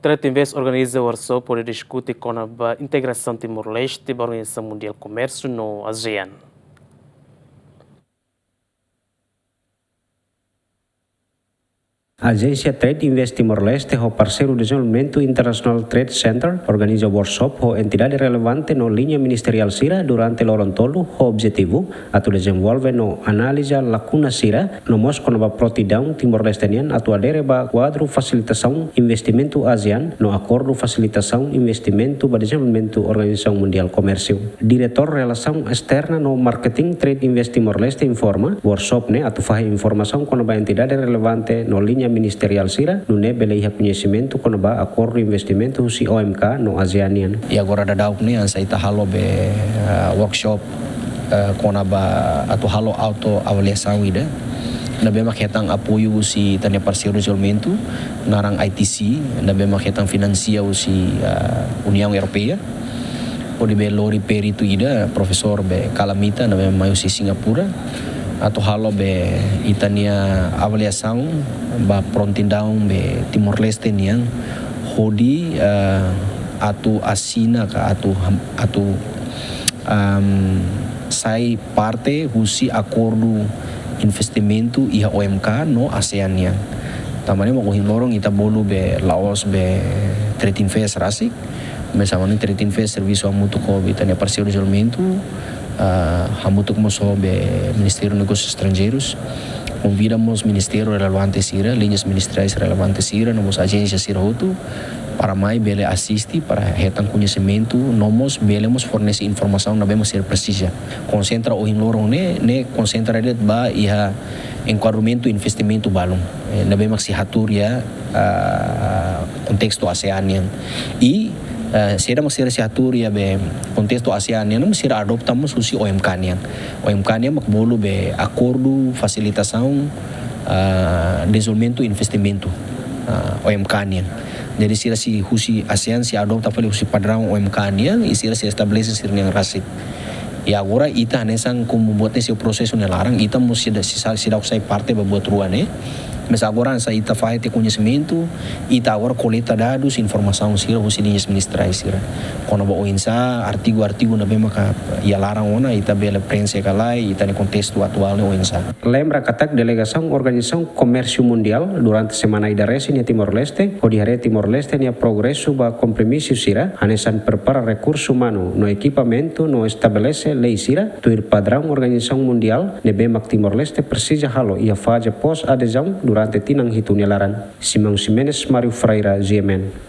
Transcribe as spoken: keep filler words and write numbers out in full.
Trade Invest organiza workshop hodi diskute kona-ba integrasaun Timor-Leste ba Organizasaun Mundiál Komérsiu no ASEAN. Ajénsia Trade Invest Timor-Leste ho parseiru Dezenvolvimentu International Trade Center organiza workshop ho entidade relevante no liña ministeriál sira durante loron tolu ho objetivu atu dezenvolve no analiza lakuna sira no mós kona-ba prontidaun Timor-Leste nian atu adere ba kuadru fasilitasaun investimentu ASEAN no akordu fasilitasaun investimentu ba dezenvolvimentu Organizasaun Mundiál Komérsiu. Diretór Relasaun Esterna no Marketing Trade Invest Timor-Leste informa, workshop ne'e atu fahe informasaun kona-ba entidade relevante no liña ministeriál sira, nune'e bele iha koñesimentu kona-ba akordu investimentu husi OMK no ASEAN nian. I agora daudaun ne'e hanesan ita halo be, eh, workshop, eh, kona-ba atu halo autoavaliasaun ida. Ne'ebé mak hetan apoiu husi ita-nia parseiru dezenvolvimentu, naran I T C, ne'ebé mak hetan finansia husi, eh, Uniaun Europeia. Hodi be lori peritu ida, profesór be Kalamita, ne'ebé mai husi Singapura. Atu halo be ita-nia avaliasaun ba prontidaun be Timor-Leste nian hodi, eh, atu asina ka atu ham-, atu, am, sai parte husi akordu investimentu iha OMK no ASEAN nian. Tanba ne'e mak ohin loron ita bolu be la'ós be Trade Invest rasik, maibé hanesan Trade Invest servisu hamutuk ho be ita-nia parseiru dezenvolvimentu, ah, hamutuk mós ho be Ministériu Negósius Estranjeirus. Konvida mós ministériu relevante sira, liñas ministeriais relevante sira, no mós ajénsia sira hotu, para mai bele asiste, para hetan koñesimentu, no mós bele mós fornese informasaun ne'ebé mak sira presiza. Konsentra ohin loron ne'e, ne'e konsentra de'it ba iha enkuadramentu investimentu balun. Eh, ne'ebé mak sei hatuur iha, ah, kontestu ASEAN nian. I, ah, saida mak sira sei hatuur iha be kontestu ASEAN nian, mak sira adota mós husi OMK nian. OMK nian mak bolu be akordu fasilitasaun, ah, dezenvolvimentu investimentu, ah, OMK nian. Jadi sira sei husi ASEAN sei adota fali husi padraun OMK nian, i sira sei estabelese sira-nian rasik. I agora ita hanesan komu buat ne'e sei prosesu nia laran, ita mós seidauk, seidauk sai parte ba buat rua ne'e. Maibé agora hanesan ita fahe tiha koñesimentu, ita agora koleta dadus, informasaun sira husi liñas ministeriais sira. Kona-ba oinsá, artigu-artigu ne'ebé maka iha laran ona, ita bele prenxe ka lae, ita-nia kontestu atuál ne'e oinsá. Lembra katak delegasaun Organizasaun Komérsiu Mundiál durante semana ida resin iha Timor-Leste, hodi haree Timor-Leste nia progresu ba kompromisu sira, hanesan prepara rekursu umanu no ekipamentu no estabelese lei sira, tuir padraun Organizasaun Mundiál, ne'ebé mak Timor-Leste presiza halo iha faze pós-adezaun durante tinan hitu nia laran. Simão Ximenes, Mário Ferreira, G M N.